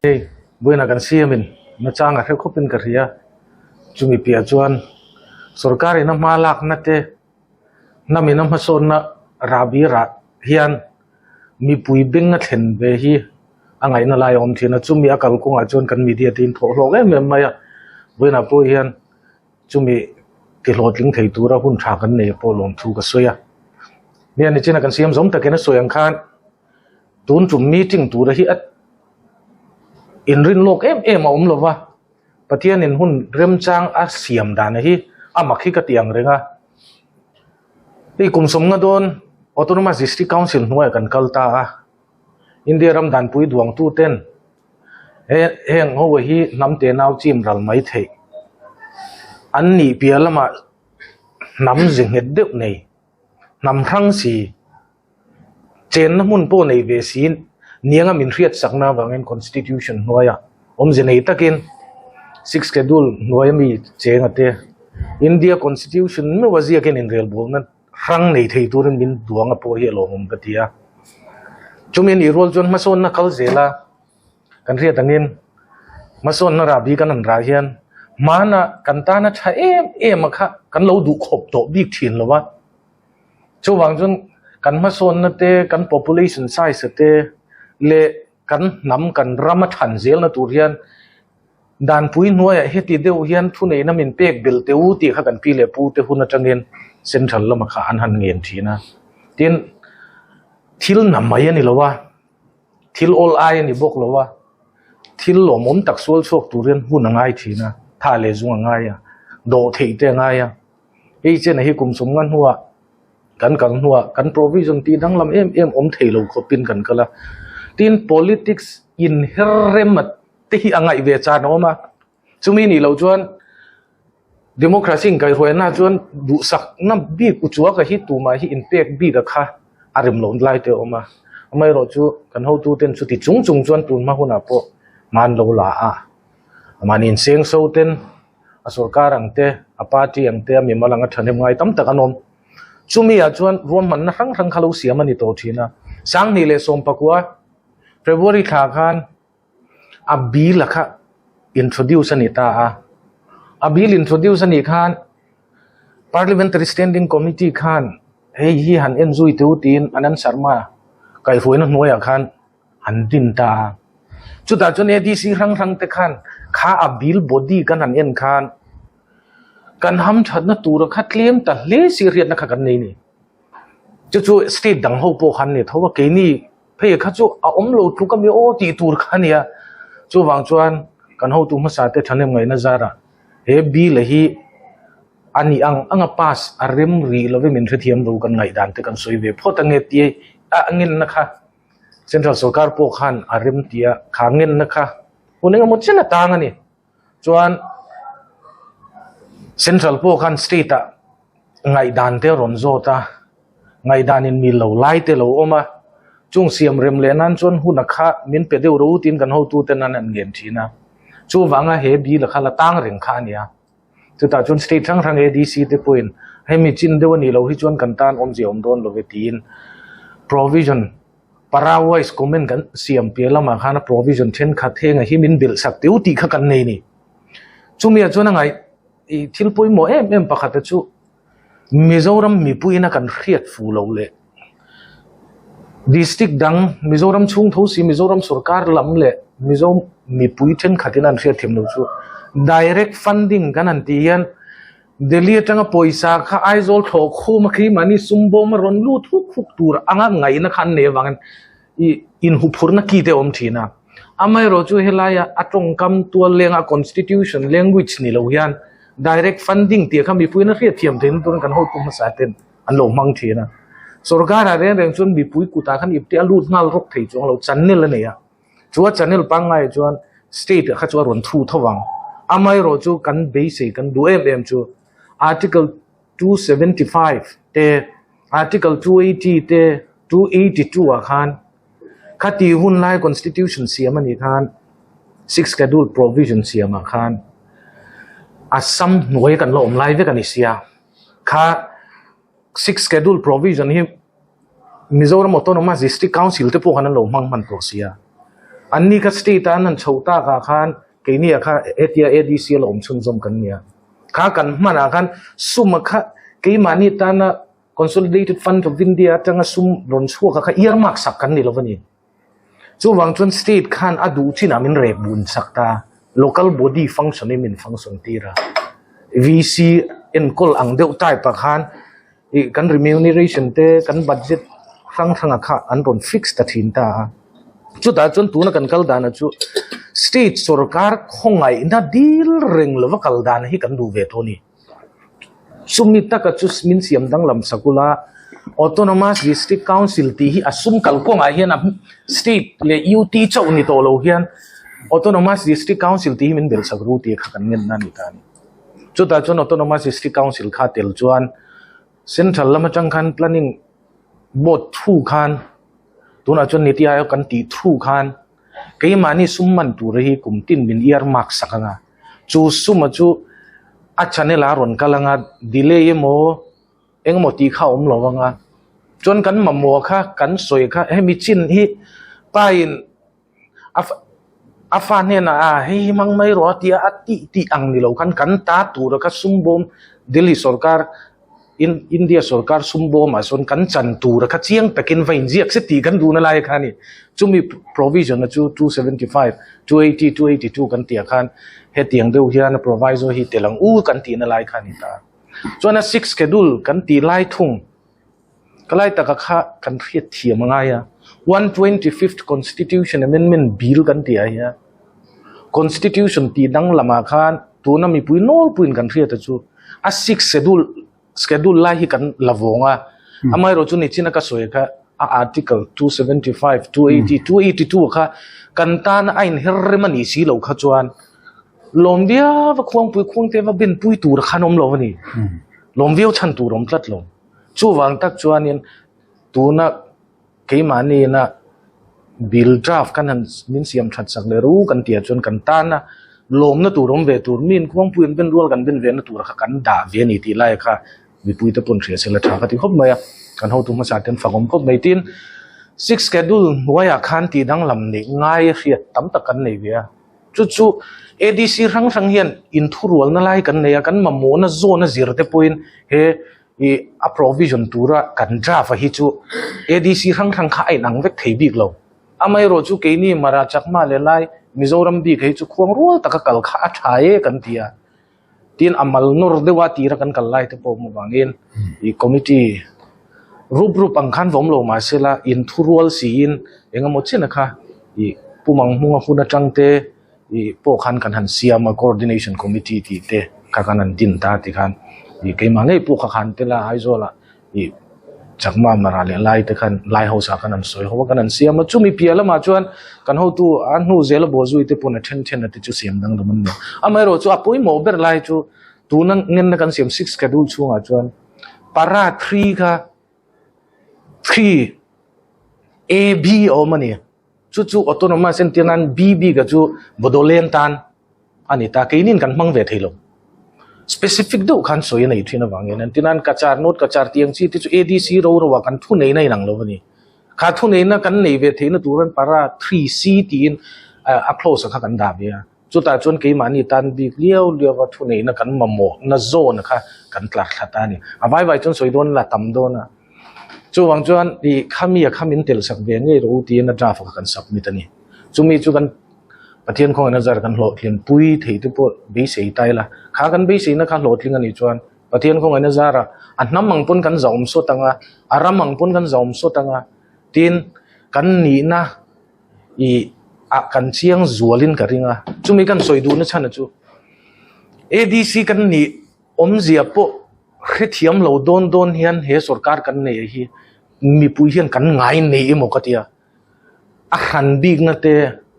Hei buaina kan siamin nachang a hre khawpin ka hria. Chumi piah chuan sorkar ina hma lakna te hnam ina hmasawnna rahbi rah hian mipui beng a thlen ve hi a ngaihna lai a awm thin a. Chumi a kalkawngah chuan kan media te in thawh hlawk em em mai a. Vawiinah pawh hian chumi ti hlawhtling thei tura hun tha kan nei pawh lawmthu ka sawi a. Nia nichina kan siam zawm takin a sawi ang khan tun tum meeting tura hi a inrin lawk em em a awm lo va, Pathianin hun remchang a siam dan hi a mak hi ka ti ang reng a. Hei kum sawmnga dawn Autonomous District Council hnuaiah kan kal ta a, India ram danpui duangtu ten he heng ho hi hnam te nau chim ral mai theih an nih piah lamah hnam ze nghet deuh nei hnam hrang si Chenna hmun pawh nei ve si nianga min hriat sakna avangin Constitution hnuaia awmze nei takin Sixth Schedule hnuaia mi chenga te India Constitution meuh a ziakin inrelbawlna hrang nei thei turin min duang a pawh hi a lawmawm ka ti a. Chumi anih rual chuan hmasawnna kal zela kan hriat angin hmasawnna rahbi kan han rah hian hmana kan tana tha em em a kha kan lo duh khawp tawh bik thin lo a. Chuvang chuan kan hmasawnna te, kan population size te leh kan hnam kan ram a than zelna tur hian danpui hnuaiah heti deuh hian thuneihna min pek belh teh u tih kha kan pi leh pu te hun atangin central lamah kha an han ngen thin a. Tin, thil na mai a ni lo a, thil awl ai a ni bawk lo a, thil lawmawm tak sual chhuak tur hian hun a ngai thin a, tha leh zung a ngai a, dawh theih te a ngai a. Hei chena hi kum sawmnga hnuah kan kal hnuah kan provision tih danglam em em awm thei lo khawpin kan kal a. Tin, politics inher rem a te hi a ngaih ve chan a awm a. Chumi nih loh chuan democracy inkaihhruaina chuan duhsakna bik uchuaka hi tumah hi inpek bik a kha a rem loh lai te a awm a. Amaherawhchu kan hotuten chuti chung chung chuan tun hma hunah pawh hman lo la a, mahni insengso ten a sorkar ang te, a party ang te, a mimal anga thahnem ngai tam tak an awm. Chumi ah chuan ruahmanna hrang hrang kha lo siam a ni tawh thin a. 2019 February thla khan a bill a kha introduce a ni ta a. A bill introduce a nih khan Parliamentary Standing Committee khan hei hi han en zui teu tiin Anand Sharma kaihhruaina hnuaiah khan an din ta a. Chutah chuan ADC hrang hrang te khan kha a bill body kan han en khan kan hamthatna tura kha tlem ta hle si hriatna kha kan nei ni. Chu chu state dang ho pawh khan ni tho a, keini phei kha chu a awm lo tluk a mi aw tih tur kha a nia. Chuvang chuan kan hotu hmasa te thahnem ngaihna zarah he bill hi a nih ang anga pass a rem rih lovin min hrethiam lo kan ngaihdan te kan sawi ve phawt ange tia a ngenna kha. Central sorkar pawh khan a rem tia kha ngenna kha hun engemaw chen a tang a ni. Chuan Central pawh khan state ah ngaihdan te a rawn zawt a, ngaihdan in mil lo lai te lo awm a, chung siam rem leh nan chuan hun a kha min pe deuh ro tiin kan hotu ten an han ngen thin a. Chuvanga he bill a kha la tang reng kha a nia. Chutah chuan state hrang hrang ADC te pawhin hemi chin deuh a nih loh hi chuan kan tan awmzia awm dawn lo ve tiin provision para wise comment kan siam piah lamah khan a provision thenkhat heng a hi min belh sak teu tih kha kan nei a ni. Chumi ah chuan a ngaih ih thil pawimawh em em pakhat te chu Mizoram mipuiin a kan hriat fu loh leh district dang Mizoram chhung tho si Mizoram sorkar lam leh Mizo mipui thenkhatin an hriat thiam loh chu direct funding kan han tih hian Delhi atanga pawisa kha Aizawl thlawh khum a khi mahni sum bawm a rawn lut huk huk tur anga ngaihna kha an nei avangin ih inhuphurna ki te a awm thin a. Amaherawhchu helaia a tawngkam tual lenga constitution language ni lo hian Direct funding tih kha mipuiin a hriat thiam theihna turin kan hotu hmasa ten an lo hmang thin a. Sorkar-ah reng reng chuan mipui kutah khan ipte a lut nghal rawk thei chuang lo, channel a nei a. Chu a channel pangngai chuan state ah kha chu a rawn thu tho vang. Amaherawh chu kan beisei kan duh em em chu Article 275 te, Article 280 te, 282 ah khan Khati hun lai Constitution siam a nih khan Sixth Schedule provision siamah khan Assam hnuai kan la awm lai vek a ni sia. Kha Sixth Schedule provision hi Mizoram Autonomous District Council te pawh khan an lo hmang hman tawh sia. Anni kha state a an han chhoh takah khan keini ah kha hetia ADC a la awm chhunzawm kan nia. Kha kan hmanah khan sum a kha keimahni tana Consolidated Fund of India atanga sum rawn chhuak a kha earmark sak kan ni lo a ni. Chuvang chuan state khan a duh chinah min rep bun sak ta, local body function in min function tir a. VC enkawl ang deuh type ah khan ih kan remuneration te kan budget hrang hrang ah kha an rawn fix ta thin ta a. Chutah chuan tuna kan kal dan ah chu state sorkar khawngaihna dil reng lova kal dan hi kan duh ve tawh a ni. Chumi taka chu min siam danglam sakula Autonomous District Council tih hi a sum kalkawngah hian a state leh UT chauh ni tawh lo hian Autonomous District Council tih hi min belh sak ru tih kha kan ngenna a ni ta a ni. Chutah chuan Autonomous District Council kha tel chuan Central lam atang khan Planning Board thu khan tunah chuan Niti Aayog kan tih thu khan Keimahni sum man tur hi kum tin min earmark sak anga, chu suma chu a channel ah a rawn kal anga, delay emaw engemaw tih kha a awm lo anga, chuan kan mamawh kha kan sawi kha hemi chin hi pa in a a fa hnenah a hei hi hmang mai rawh a tia a tih tih ang ni lo khan kan ta tura kha sum bawm Delhi sorkar India sorkar sum bawmah sawn kan chan tur a kha chiang takin va inziak se tih kan duhna lai kha a ni. Chumi provision-a chu 275, 280, 282 kan tih ah khan hetiang deuh hian a proviso hi tel ang u kan tihna lai kha a ni ta. Chuan a sixth schedule kan tih lai thung ka lai taka kha kan hriat thiam a ngai a. 125th Constitution Amendment Bill kan tih ah hian Constitution tih danglamah khan tuna mipui nawlpuiin kan hriat a chu a sixth schedule schedule lai hi kan la vawng a, amaherawh chu nichina ka sawi kha a article 275, 280, 282 kha kan tan a inher rem a nih si loh kha chuan lawm viau a khuangpui khuangte va benpui tur khan awm lo a ni. Lawm viau chhan tur awm tlat lo. Chuvang tak chuanin tuna Keimahni ina bill draft kan han min siam that sak leh ru kan tih ah chuan kan tana lawmna tur awm ve tur mi inkhuangpui an ben rual kan ben ve na tur kha kan dah ve a ni tih lai kha mipui te pawn hria sela tha ka ti khawp mai a, kan hotu hmasa te an fak awm khawp mai tin sixth schedule hnuaiah khan tih danglam neih ngai hriat tam tak kan nei ve a, chu chu ADC hrang hrang hian inthurualna lai kan nei a, kan mamawhna zawn a zir te pawhin he Ih a provision tura kan draft a hi chu ADC hrang hrang kha a inang vek thei bik lo. Amaherawh chu keini Mara Chakma leh lai Mizoram bik hei chu khuang rual taka kal kha a tha e kan ti a. Tin a mal nawr deuh a tira kan kal lai te pawh awm avangin ih committee rup rup ang khan va awm lo mahsela inthurual siin engemaw chen a kha ih pumang hmunga hun atang te Ih pawh khan kan han siam a, coordination committee tih te kha kan han din ta ti khan ih keimah ngei pawh kha khan tel a Aizawlah ih Chakma Mara leh Lai te khan Lai house ah khan an sawi ho a kan han siam a, chumi piah lamah chuan kan hotu a hnu zela bawhzui te pawn a then then a te chu siam danglam an ni a. Amaherawh chu a pawimawh ber lai chu tuna ngenna kan siam sixth schedule chhungah chuan para three kha three A B a awm a ni. Chu chu autonomous entir nan B bik a chu Bodoland tan a ni ta, keinin kan hmang ve thei lo. Specific deuh khan sawi a nei thin avangin entir nan Cachar, North Cachar tih ang chi te chu ADC ro ro ah kan thu neihna inang lo a ni. Kha thu neihna kan nei ve theihna turin para 3C tiin a clause kha kan dah ve a. Chutah chuan keimahni tan bik liau liau a thu neihna kan mamawhna zawn kha kan tlar thla ta a ni. A vai vai chuan sawi dawn la tam dawn a. Chuvang chuan ih khami a kha min tel sak ve ngei rawh u tiin a draft kha kan submit a ni. Chumi chu kan Pathian khawngaihna zar kan hlawhtlin pui thei te pawh beisei ta ila. Kha kan beiseina kha hlawhtling a nih chuan Pathian khawngaihna zarah a hnam ang pawn kan zahawm sawt ang a, a ram ang pawn kan zahawm sawt ang a, tin kan nihna ih ah kan chiang zualin ka ring a. Chumi kan sawi duhna chhan chu ADC kan nih Awmzia pawh hrethiam lo dawn dawn hian he sorkar kan nei hi mipui hian kan ngai nei emaw ka tia. A hran bikna te,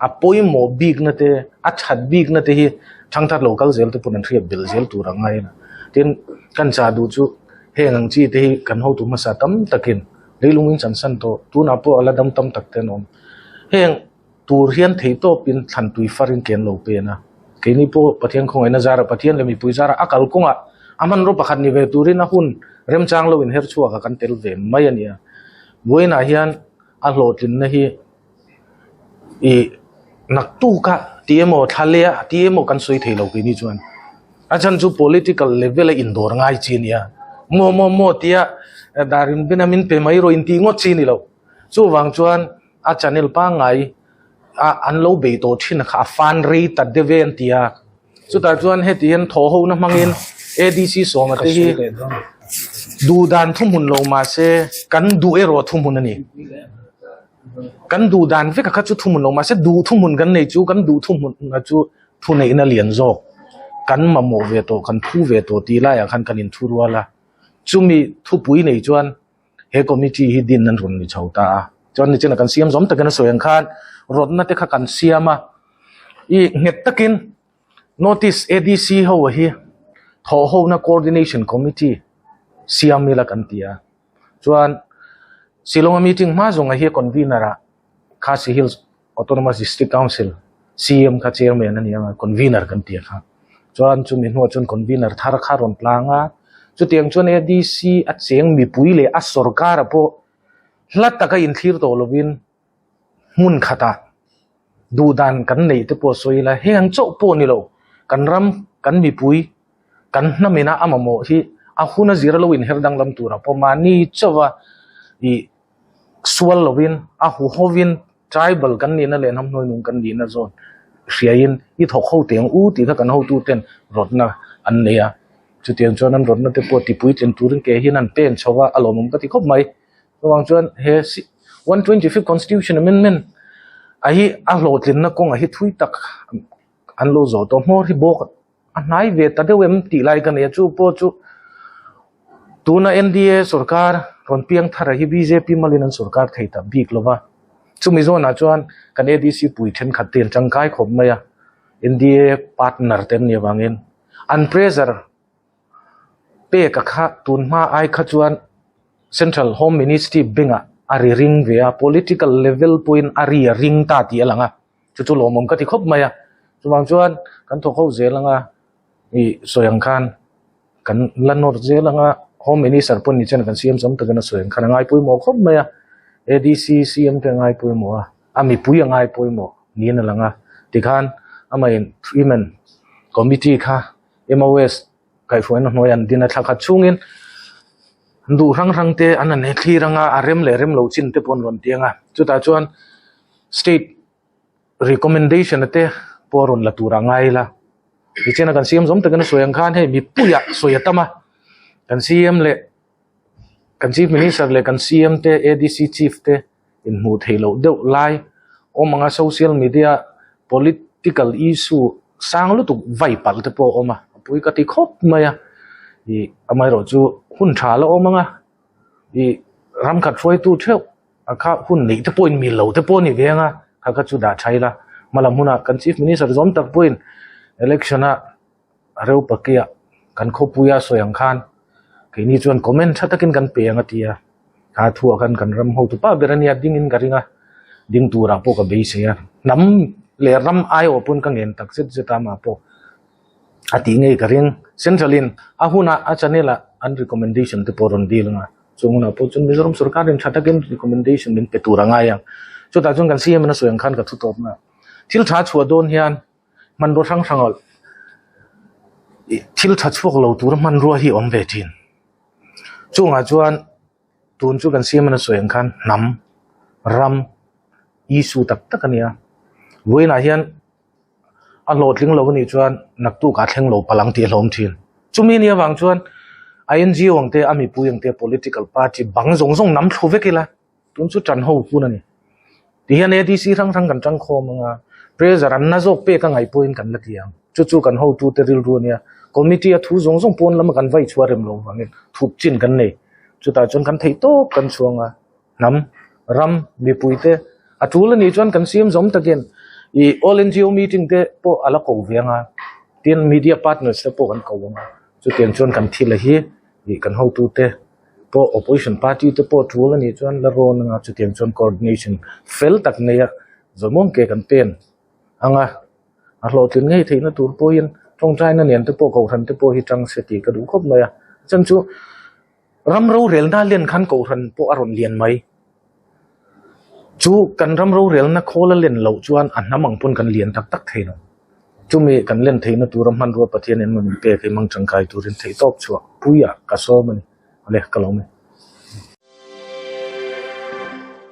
a pawimawh bikna te, a that bikna te hi thangthar lo kal zel te pawn an hriat belh zel tur a ngai a. Tin, kan chah duh chu heng ang chi te hi kan hotu hmasa tam takin leilung in chansan tawh, tunah pawh a la dam tam tak te an awm. Heng. Tur hian theihtawpin thlan tui farin ken lo pen a. Keini pawh Pathian khawngaihna zara Pathian leh mipui zara a kalkawngah a hmanraw pakhat ni ve turin a hun remchang lo inher chhuak a kan tel ve mai a nia. Vawiinah hian a hlawhtlinna hi ih Naktuk a ti emaw thla leh a ti emaw kan sawi thei lo keini chuan a chhan chu political level a indawr ngai chi a nia maw maw maw tia dar in bin a min pe mai rawh intih ngawt chi a ni lo chuvang chuan a channel pangngai a an lo bei tawh thin kha a fan rei ta deuh e an ti a chutah chuan heti hian thaw ho na hmangin ADC sawma te hi duh dan thuhmun lo mahse kan duh erawh thuhmun a ni. Kan duh dan vek a kha chu thuhmun lo mahse duh thuhmun kan nei chu kan duh thuhmun a chu thuneihna lian zawk kan mamawh ve tawh kan phu ve tawh tih laiah khan kan inthu rual a, chumi thupui nei chuan he committee hi din an rawn ni chho ta a, chuan nichina kan siam zawm takin a sawi ang khan rawtna te kha kan siam a, ih nghet takin notice ADC ho hi thawhhona coordination committee siam ila kan ti a. Chuan Shillong-a meeting hma zawnga hi convener ah Khasi Hills Autonomous District Council CM kha chairman a ni ang a, convener kan ti a kha. Chuan chumi hnuah chuan convener thar kha a rawn tlang a, chutiang chuan ADC a cheng mipui leh a sorkar ah pawh hla taka inthlir tawh lovin hmun khatah duh dan kan neih te pawh sawi ila heng ang chauh pawh a ni lo, kan ram kan mipui kan hnamina a mamawh hi a hun a zir lo inher danglam turah pawh mahni chauha ih sual lovin a huhovin tribal kan nihna leh hnamhnuai nung kan nihna zawn hriain i thawk ho teh ang u tih kha kan hotuten rawtna an nei a, chutiang chuan an rawtna te pawh tipuitlin turin ke hian an pen chho a, a lawmawm ka ti khawp mai. Chuvang chuan he 125th Constitution Amendment a hi a hlawhtlinna kawngah hi thui tak an lo zawh tawh hmawr hi bawk a hnai ve ta deuh em tih lai ka nei a, chu pawh chu tuna NDA sorkar rawn piang thar a hi bjp malin an sorkar thei ta bik lo va, chumi zawnah chuan kan ADC pui thenkhat te an tangkai khawp mai a, NDA partner te an nih avangin an pressure pek a kha tun hma ai kha chuan Central Home Ministry bengah a ri ring ve a, political level pawhin a ri a ring ta tih a lang a. Chu chu lawmawm ka ti khawp mai a, chuvang chuan kan thawk ho zel anga ih sawi ang khan kan la nawr zel anga Home Minister pawh ni chuan kan CM zawm takin a sawi ang khan a ngai pawimawh khawp mai a, ADC CM te a ngai pawimawh a, a mipui a ngai pawimawh niin a lang a, tikhan amahin Freeman Committee kha MOS kaihhruaina hnuai an din a thla khat chhungin duh hrang hrang te an han thlir anga a rem leh rem lo chin te pawh an rawn ti anga chutah chuan state recommendation te pawh a rawn la tur a ngai ila tichuan kan CM zawm takin a sawi ang khan hei mipuiah sawi a tam a kan CM leh kan chief minister leh kan CM te ADC chief te inhmuh theih loh deuh lai awm anga social media political issue sang lutuk vai palh te pawh a awm a a pui ka ti khawp mai a ih amaherawh chu hun tha la awm anga ih ram khat hruaitu theuh a kha hun neih te pawh in mil lo te pawh a ni ve anga kha kha chu dah tha ila hmalam hunah kan chief minister zawm tak pawhin election a a reu pakia kan khawpuia sawi ang khan keini chuan comment tha takin kan pe ang a ti a kha thuah khan kan ram hotu pa ber a nia dingin ka ring a ding turah pawh ka beisei a hnam leh ram aiawh pawn ka ngen tak zet zet a amah pawh a tih ngei ka ring central in a hunah a channel ah an recommendation te pawh a rawn dil ang a chung hunah pawh chuan Mizoram sorkar in tha takin recommendation min pe tur a ngai ang chutah chuan kan CM in a sawi ang khan ka thu tawpna thil tha chhuah dawn hian hmanrua hrang hrang ah thil tha chhuak lo tura hmanrua hi a awm ve thin chungah chuan tun chu kan siam a sawi ang khan hnam ram issue tak tak a ni a vawiinah hian a hlawhtling lo anih chuan naktuk ah thleng lo palh ang tih a hlawm thin chumi nih avang chuan INGO ang te a mipui ang te political party bang zawng zawng nam thlu vek ila. Tun chu tan ho hun a ni. Tihian ADC hrang hrang kan tangkhawm ang a, pressure an na zawk pek a ngaih pawhin kan la ti ang. Chu chu kan hotute rilru a nia. Committee a thu zawng zawng pawn lama kan vai chhuah rem lo vangin thup chin kan nei. Chutah chuan kan theih tawp kan chhuang a, hnam, ram, mipuite a tul a nih chuan kan siam zawm takin ih all NGO meeting te pawh a la ko ve ang a, tin media partners te pawh kan ko ang a, chutiang chuan kan thil a hi ih kan hotute pawh opposition party te pawh tul a nih chuan la rawn anga chutiang chuan coordination fel tak nei a zawmawm ke kan pen anga a hlawhtlin ngei theihna tur pawhin tawngtaina nen te pawh kohhran te pawh hi tang se tih ka duh khawp mai a chhan chu ram rorelna len khan kohhran pawh a rawn lian mai. Chu kan ram rorelna khawl a len loh chuan a hnam ang pawn kan lian tak tak thei lo. Chumi kan len theihna tura hmanrua Pathianin min pek hi hmang tangkai turin theihtawp chhuah puiah ka sawm a ni. Awle, ka lawm e.